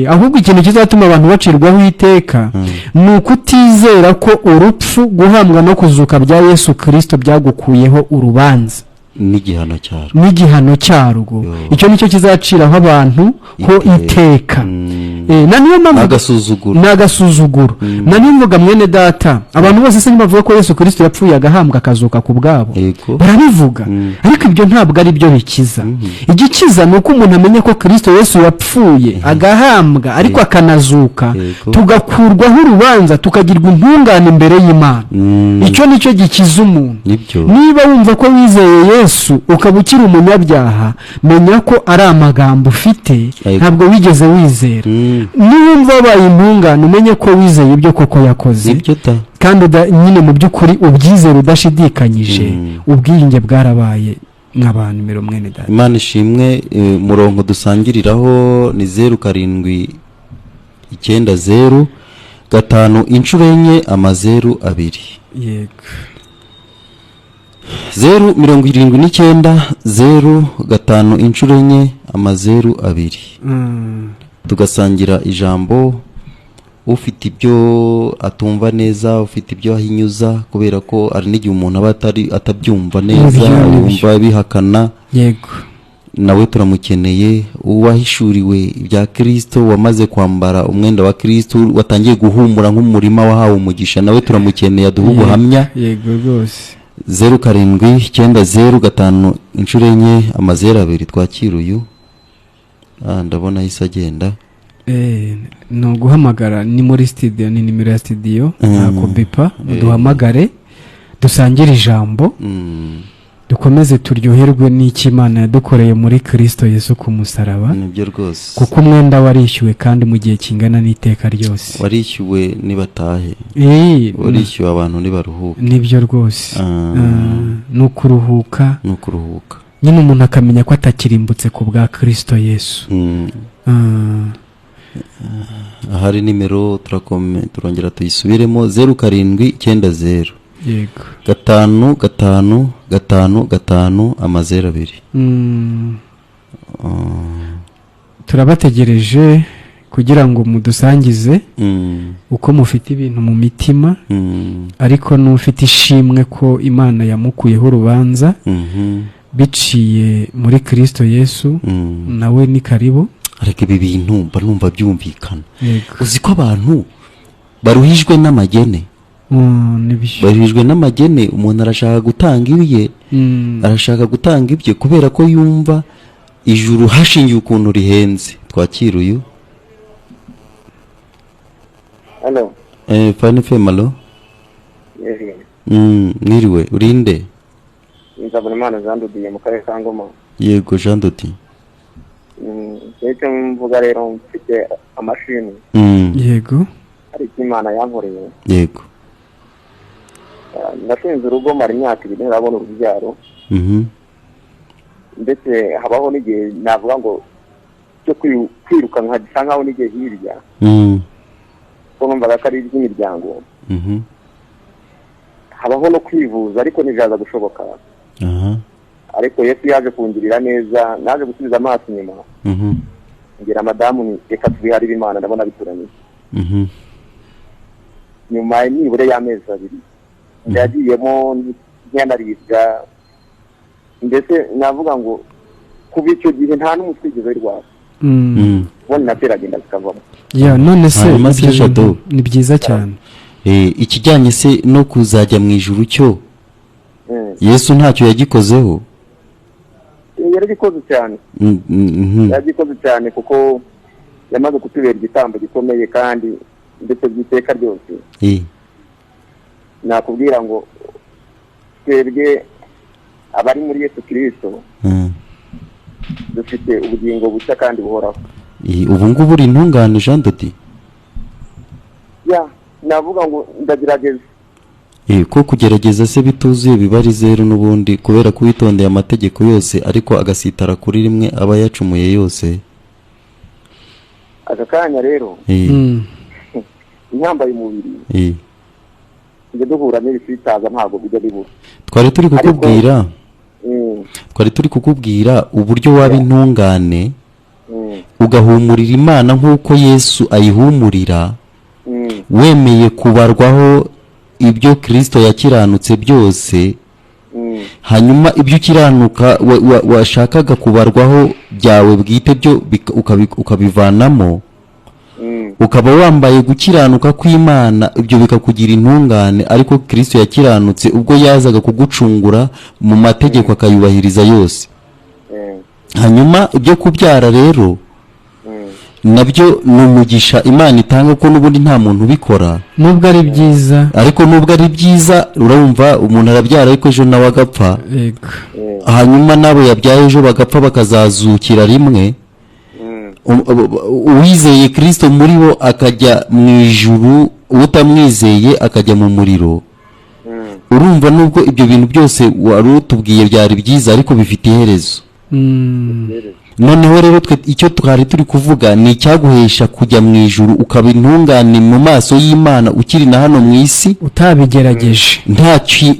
Ahubwo ikintu kizatuma abantu bacirwaho iteka ni ukutizera ko urupfu, guhambwa no kuzuka bya Yesu Kirisito byagukuyeho urubanza n'igihano cyarwo. N'igihano cyarwo. Yo. Icyo nicyo kizaciraho abantu ho Iteka. iteka. Na niyo mpamvu N'agasuzuguro. Ni agasuzuguro. Na niyo mvuga mwene data, abantu bose se ntibavuga ko Yesu Kirisito yapfuye, agahambwa, akazuka ku bwabo? Barabivuga. Ariko ibyo ntabwo ari byo bikiza. Igikiza ni uko umuntu amenya ko Kirisito Yesu yapfuye, agahambwa, ariko akanazuka, tugakurwaho urubanza, tukagirwa intungane imbere y'Imana. Icyo nicyo gikiza umuntu. Nibyo. Niba wumva ko wizeye Yesu ukaba ukiri umunyabyaha, menya ko ari amagambo ufite, ntabwo wigeze wizera. Niwumva wabaye intungane, umenye ko wizeye ibyo koko yakoze, Nibyo ta. kandi nyine mu by'ukuri ubyizere udashidikanyije. Ubwiyunge bwarabaye nk'abantu nimero mwene data. Imana ishimwe. Umurongo dusangiriraho ni 0790 55000. 079 0 55000. Tugasangira ijambo, ufite ibyo atumva neza, ufite ibyo ahinyuza, kubera ko hari n'igihe umuntu aba atari atabyumva neza, Nibyo, nibyo. yumva bihakana, nawe turamukeneye. Uwahishuriwe ibya Kirisito, wamaze kwambara umwenda wa Kirisito, watangiye guhumura nk'umurima wahawe umugisha, nawe turamukeneye aduha ubuhamya. Yego rwose. 0790 5 5 0 2. Twakira uyu. Ndabona ahise agenda. Ni uguhamagara, ni muri studio, ni nimero ya studio, nta kubipa. Duhamagare dusangire ijambo, dukomeze turyoherwe n'icyo Imana yadukoreye muri Kirisito Yesu ku musaraba. Nibyo rwose. Kuko umwenda warishyuwe, kandi mu gihe kingana n'iteka ryose. Warishyuwe, nibatahe. Warishyuwe, abantu nibaruhuke. Nibyo rwose. Ni ukuruhuka. Ni ukuruhuka. Nyine umuntu akamenya ko atakirimbutse ku bwa Kirisito Yesu. Ahari nimero turongera tuyisubiremo: 0790 Yego. 5 5 5 5 0 0 2. Turabategereje kugira ngo mudusangize uko mufite ibintu mu mitima, ariko n'ufite ishimwe ko Imana yamukuyeho urubanza biciye muri Kirisito Yesu, nawe ni karibu. Ariko ibi bintu mba numva byumvikana. Yego. Uzi ko abantu baruhijwe n'amagene? Nibyo. Baruhijwe n'amagene. Umuntu arashaka gutanga ibye, arashaka gutanga ibye kubera ko yumva ijuru hashingiye ukuntu rihenze. Twakira uyu. Halo. Fine FM, allo. Yego. Mwiriwe, urinde? Nzabonimana Jean Dodiye mu karere ka Ngoma. Yego, Jean Dodi. Icyo mvuga rero, mfite amashini. Yego. Ariko Imana yankoreye. Yego. Nashinze urugo, mara imyaka 2 ntarabona urubyaro. Ndetse habaho n'igihe navuga ngo cyo kwirukanka, gisa nkaho n'igihe hirya, ko numvaga ko ari iby'imiryango. Habaho no kwivuza, ariko ntibyaza gushoboka. Ariko Yesu yaje kungirira neza, naje gusubiza amaso inyuma, ngira madamu ni reka tubiharire Imana, ndabona bituranye. Nyuma nibura y'amezi 2 yagiyemo ntiyanaribwa, ndetse navuga ngo kuva icyo gihe nta n'umutwe wigeze wirwara. Ubundi nateraga inda zikavamo. Ya, none se Hanyuma se ibyo bintu Jado. ni byiza cyane. Ikijyanye se no kuzajya mu ijuru cyo, Yesu ntacyo yagikozeho? Yaragikoze cyane. Yaragikoze cyane, kuko yamaze kutubera igitambo gikomeye kandi ndetse by'iteka ryose. Nakubwira ngo twebwe abari muri Yesu Kirisito dufite ubugingo bushya kandi buhoraho. Ubu ngubu uri intungane, Jean Dodi? Ya, navuga ngo ndagerageza. Ko kugerageza se bituzuye biba ari zeru n'ubundi, kubera ko witondeye amategeko yose ariko agasitara kuri rimwe aba yacumuye yose. Aka kanya rero, nkambaye umubiri, tujya duhura n'ibisitaza, ntabwo bijya bibura. Twari turi kukubwira, twari turi kukubwira uburyo waba intungane, ugahumurira Imana nk'uko Yesu ayihumurira, wemeye kubarwaho ibyo Kristo yakiranutse byose, hanyuma ibyo ukiranuka washakaga kubarwaho byawe bwite byo ukabivanamo, ukaba wambaye gukiranuka kw'Imana, ibyo bikakugira intungane. Ariko Kristo yakiranutse ubwo yazaga kugucungura mu mategeko akayubahiriza yose. Hanyuma ibyo kubyara rero nabyo ni umugisha Imana itanga, ko n'ubundi nta muntu ubikora. Nubwo ari byiza. Ariko nubwo ari byiza, urumva umuntu arabyara ariko ejo nawe agapfa. Yego. Hanyuma n'abo yabyaye ejo bagapfa, bakazazukira rimwe. Uwizeye Kristo muri bo akajya mu ijuru, utamwizeye akajya mu muriro. Urumva nubwo ibyo bintu byose wari utubwiye byari byiza, ariko bifite iherezo. Noneho rero twe icyo twari turi kuvuga ni icyaguhesha kujya mu ijuru, ukaba intungane mu maso y'Imana ukiri na hano mu isi, utabigerageje.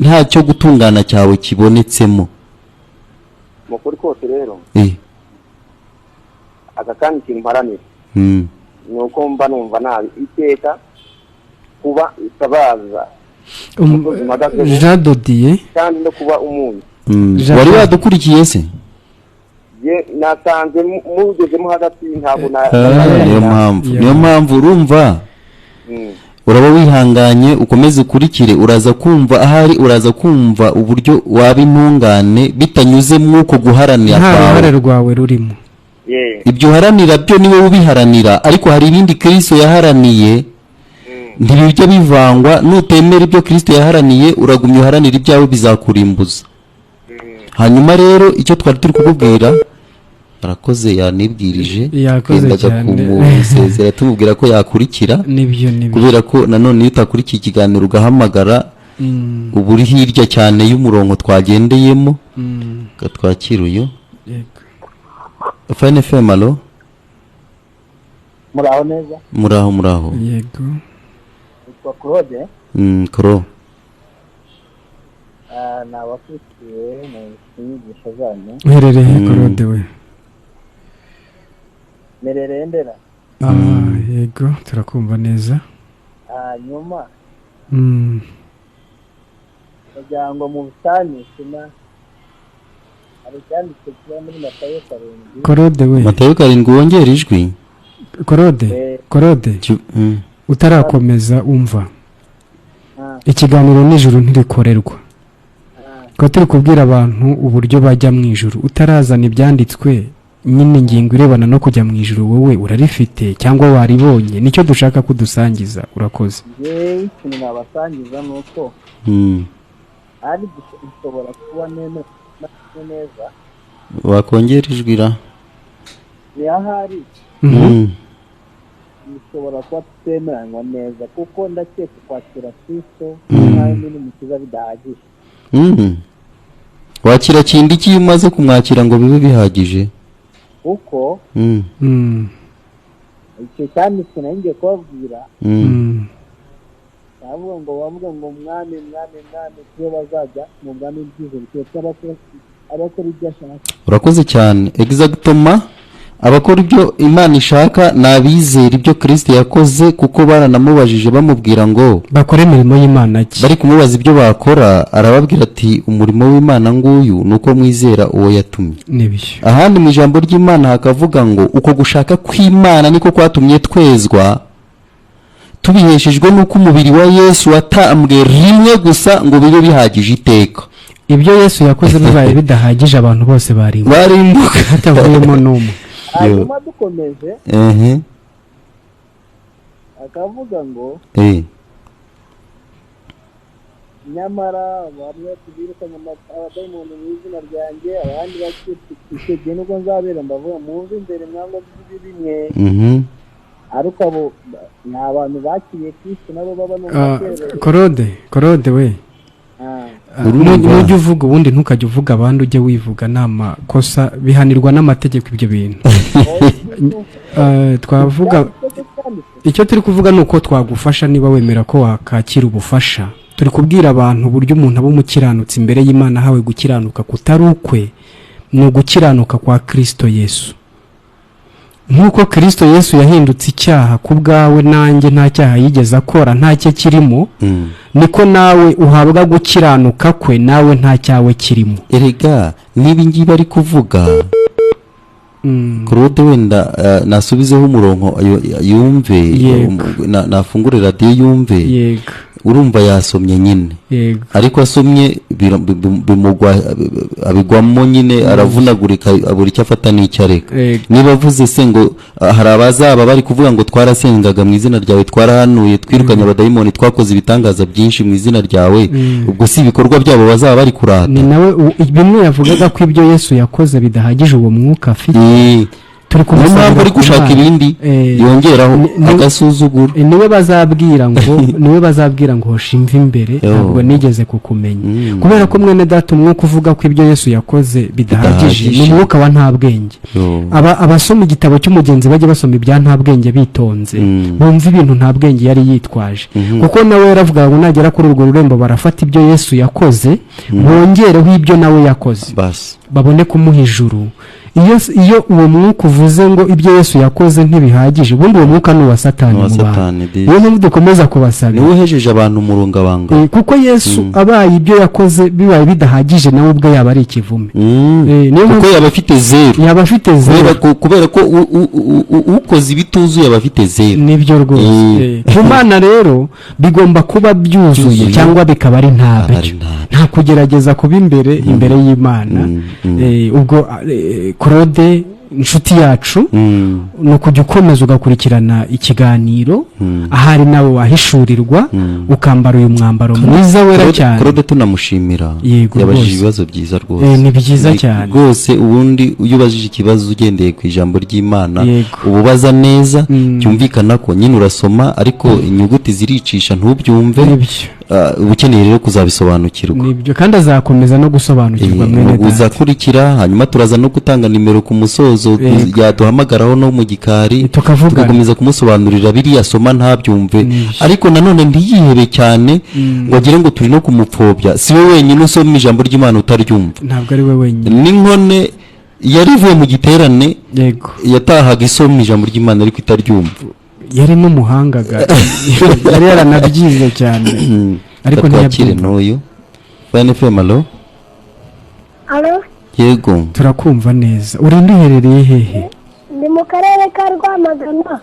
Ntacyo gutungana cyawe kibonetsemo. Mu kuri kose rero, aka kandi ikintu mparanira ni uko mba numva nabi iteka kuba itabaza Jean Dodier. kandi no kuba umunyu. Wari wadukurikiye se? Ye, nasanze mugezemo hagati, ntabwo Niyo mpamvu, niyo mpamvu urumva. Uraba wihanganye, ukomeze ukurikire, uraza kumva ahari, uraza kumva uburyo waba intungane bitanyuze mw'uko guharanira Nta ruhare kwawe. rwawe rurimo. Ibyo uharanira byo niwe ubiharanira, ariko hari ibindi Kristo yaharaniye, ntibijya bivangwa. Nutemera ibyo Kristo yaharaniye, uragumya uharanira ibyawe, bizakurimbuza. Hanyuma rero icyo twari turi kukubwira, arakoze, yanibwirije. Yakoze Yendaga cyane. kumusezera tumubwira ko yakurikira, Nibyo, nibyo. kubera ko nanone iyo utakurikiye ikiganiro ugahamagara, uba uri hirya cyane y'umurongo twagendeyemo. Twakira uyu. Yego. Fine FM, allo? Muraho neza? Muraho, muraho. Yego. Nitwa Claude. Koro. Ni abakurikiye mu nyigisho zanyu. Uherereye he, Claude we? Merereye Ndera. Ah, yego, turakumva neza. Hanyuma kugira ngo mu bisanishe na hari icyanditse kiba muri Matayo 7. Claude we. Matayo 7, wongera ijwi. Claude. Claude, utarakomeza, umva. Ikiganiro n'Ijuru Ntirikorerwa, tukaba turi kubwira abantu uburyo bajya mu ijuru. Utarazana ibyanditswe nyine, ingingo irebana no kujya mu ijuru, wowe urarifite cyangwa waribonye? Nicyo dushaka kudusangiza. Urakoze. Njyewe ikintu nabasangiza ni uko ari nshobora kuba nemera neza. Wakongera ijwi ra? Ni ahari bishobora kuba tutemeranywa neza, kuko ndakeka kwakira Kristo nk'Umwami n'Umukiza bidahagije. Wakira kindi iki iyo umaze kumwakira ngo bibe bihagije? Kuko icyo cyanditswe nari ngiye kubabwira, bavuga ngo, bavuga ngo "Mwami, Mwami, Mwami", sibo bazajya mu bwami bw'ijuru, keretse abakora ibyo ashaka. Urakoze cyane. Exactement, abakora ibyo Imana ishaka ni abizera ibyo Kristo yakoze, kuko baranamubajije bamubwira ngo Bakora imirimo y'Imana ki? Bari kumubaza ibyo bakora, arababwira ati: "Umurimo w'Imana nguyu, ni uko mwizera uwo yatumye." Nibyo. Ahandi mu ijambo ry'Imana hakavuga ngo uko gushaka kw'Imana niko kwatumye twezwa, tubiheshejwe n'uko umubiri wa Yesu watambwe rimwe gusa ngo bibe bihagije iteka. Ibyo Yesu yakoze bibaye bidahagije, abantu bose barimbuka. Barimbuka. Hatavuyemo n'umwe. Hanyuma dukomeje, akavuga ngo nyamara bamwe tubirukanye abadayimoni mu izina ryanjye, abandi bati icyo gihe nubwo nzabera mbavuga muve imbere mwanga z'ibibi mwe. Ariko abo ni abantu bakiriye Kristo, nabo baba no mu matorero. Claude, Claude we. Urumva? Nujya uvuga ubundi ntukajya uvuga abandi, ujye wivuga. Ni amakosa, bihanirwa n'amategeko ibyo bintu. Twavuga icyo turi kuvuga ni uko twagufasha niba wemera ko wakakira ubufasha. Turi kubwira abantu uburyo umuntu aba umukiranutsi imbere y'Imana, ahawe gukiranuka kutari ukwe, ni ugukiranuka kwa Kristo Yesu. Nk'uko Kristo Yesu yahindutse icyaha ku bwawe nanjye, nta cyaha yigeze akora, nta cye kirimo, niko nawe uhabwa gukiranuka kwe, nawe nta cyawe kirimo. Erega niba ngibi ari kuvuga, Claude, wenda nasubizeho umurongo yumve. Yego. Nafungure radiyo yumve. Urumva yasomye nyine, ariko asomye bimugwa, abigwamo nyine, aravunagurika, abura icyo afata n'icyo areka. Niba avuze se ngo hari abazaba bari kuvuga ngo "Twarasengaga mu izina ryawe, twarahanuye, twirukanye abadayimoni, twakoze ibitangaza byinshi mu izina ryawe", ubwo si ibikorwa byabo bazaba bari kurata? Ni nawe bimwe yavugaga ko ibyo Yesu yakoze bidahagije, uwo mwuka afite. Turi Niyo mpamvu kumusabira ari ku gushaka Mana. ibindi yongeraho agasuzuguro. Niwe bazabwira ngo "Hosha imva imbere, Yo. ntabwo nigeze kukumenya." Kubera ko mwene data, umwuka uvuga ko ibyo Yesu yakoze bidahagije ni Bidahagije. umwuka wa nta bwenge. Yo. Abasoma igitabo cy'umugenzi bajye basoma ibya nta bwenge bitonze, bumve ibintu nta bwenge yari yitwaje, kuko nawe yaravugaga ngo nagera kuri urwo rurembo barafata ibyo Yesu yakoze bongereho ibyo nawe yakoze, Basi. babone kumuha ijuru. Iyo uwo mwuka uvuze ngo ibyo Yesu yakoze ntibihagije, ubundi uwo mwuka ni uwa Satani Ni uwa mu bantu. Satani, disi. Niyo mpamvu dukomeza kubasabira. Niwe uhejeje abantu umurungabanga. Kuko Yesu abaye ibyo yakoze bibaye bidahagije, nawe ubwe yaba ari ikivume. Niyo Kuko mpamvu yaba afite zeru. Yaba afite Kubera zeru. Kubera ko ukoze ibituzuye aba afite zeru. Nibyo rwose. Ku Mana rero bigomba kuba byuzuye Byuzuye. cyangwa bikaba ari ntabyo. Ari ntabyo. Nta kugerageza kuba imbere y'Imana. Ubwo Claude, inshuti yacu, ni ukujya ukomeza ugakurikirana ikiganiro, ahari nawe wahishurirwa, ukambara uyu mwambaro mwiza wera cyane. Claude tunamushimira. Yego, Yabajije rwose. ibibazo byiza rwose. Ni byiza cyane. Rwose ubundi iyo ubajije ikibazo ugendeye ku ijambo ry'Imana, ububaza neza. Byumvikana ko nyine urasoma, ariko inyuguti ziricisha ntubyumve. Nibyo. Uba ukeneye rero kuzabisobanukirwa. Nibyo, kandi azakomeza no gusobanukirwa, mwene data. Uzakurikira, hanyuma turaza no gutanga nimero ku musozo yaduhamagaraho no mu gikari, Tukavugana. tugakomeza kumusobanurira biriya asoma ntabyumve. Nibyo. Ariko nanone ntiyihebe cyane ngo agire ngo turi no kumupfobya. Si we wenyine usoma ijambo ry'Imana utaryumva. Ntabwo ari we wenyine. N'inkone yari ivuye mu giterane yatahaga isoma ijambo ry'Imana ariko itaryumva. Yari n'umuhanga ga, yari yaranabyize cyane, ariko Twakire ntiyabyumva. n'uyu. Fine FM, allo? Allo? Yego. Turakumva neza. Urinde, uherereye hehe? Ndi mu karere ka Rwamagana.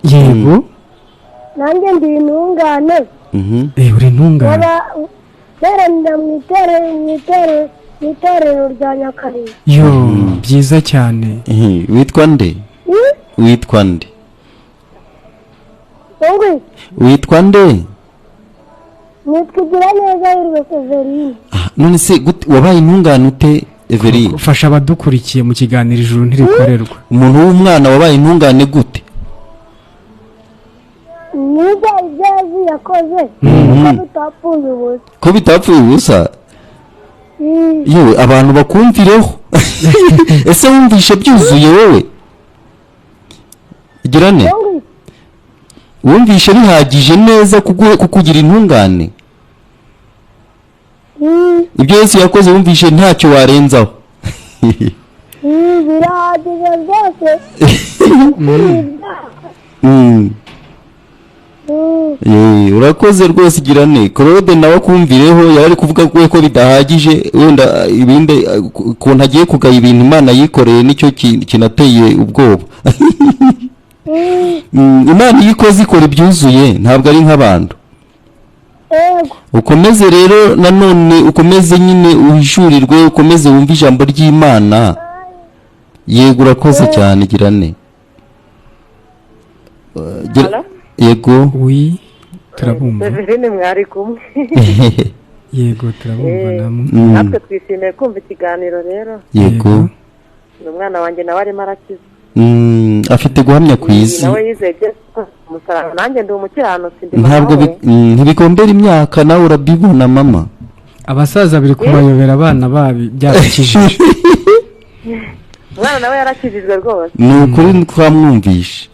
Nanjye ndi intungane. Uri intungane. Nkaba nteranira mu itorero rya Nyakariba. Yo, byiza cyane. Witwa nde? Witwa nde? Ngwi? Witwa nde? Nitwa Igira neza Hirwe Severine. Ah, none se gute wabaye intungane ute, Everine? Fasha abadukurikiye mu kiganiro Ijuru Ntirikorerwa. Umuntu w'umwana wabaye intungane gute? Niba ibyo yazi yakoze kuko bitapfuye ubusa. Ko bitapfuye ubusa? Yewe, abantu bakumvireho. Ese wumvishe byuzuye wowe, Girane? Ngwi? Wumvishe bihagije neza kukugira intungane? Ibyo Yesu yakoze wumvishe ntacyo warenzaho? Birahagije rwose kuri ibyaha. Urakoze rwose, Girane. Claude nawe akumvireho, yari ari kuvuga ko ko bidahagije wenda ibindi, ukuntu agiye kugaya ibintu Imana yikoreye, nicyo kinateye ubwoba. Imana iyo ikoze ikora ibyuzuye, ntabwo ari nk'abantu. Ukomeze rero nanone, ukomeze nyine uhishurirwe, ukomeze wumve ijambo ry'Imana. Yego, urakoze cyane, Girane. Hello? Yego. Wi, turabumva. Severine mwari kumwe? Yego, turabumva namwe. Natwe twishimiye kumva ikiganiro rero. Ni umwana wanjye, nawe arimo arakiza. Afite guhamya ku isi. Nawe yizeye ibyo umusaraba, nanjye ndi umukiranutsi, ndi Ntabwo mama we. ntibigombera imyaka, nawe urabibona mama. Abasaza biri kubayobera, abana babi byabakijije. Umwana nawe yarakijijwe rwose. Ni ukuri twamwumvishe.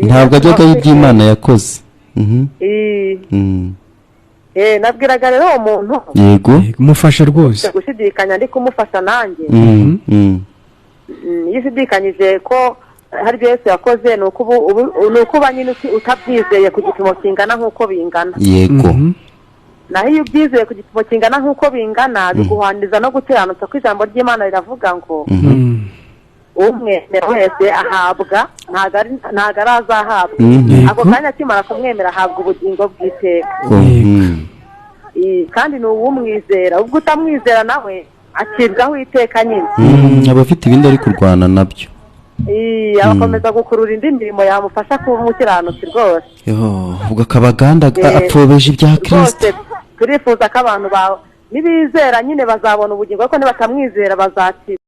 Ntabwo ajya iby'Imana yakoze. Nabwiraga rero uwo muntu Mufashe rwose. gushidikanya, ndi kumufasha nanjye. Iyo ushidikanyije ko hari ibyo Yesu yakoze, ni uko uba nyine utabyizeye ku gipimo kingana nk'uko bingana. Naho iyo ubyizeye ku gipimo kingana nk'uko bingana, biguhaniza no gukiranutsa, ko ijambo ry'Imana riravuga ngo umwemera wese ahabwa, ntabwo ari azahabwa, ako kanya akimara kumwemera ahabwa ubugingo bw'iteka. Kandi ni uwumwizera, ubwo utamwizera nawe acibwaho iteka nyine. Aba afite ibindi ari kurwana nabyo. Abakomeza gukurura indi mirimo yamufasha kuba umukiranutsi rwose. Yo, ubwo akaba aganda apfobeje ibya Kirisito. Rwose turifuza ko abantu bawe nibizera nyine bazabona ubugingo, ariko nibatamwizera bazacibwa.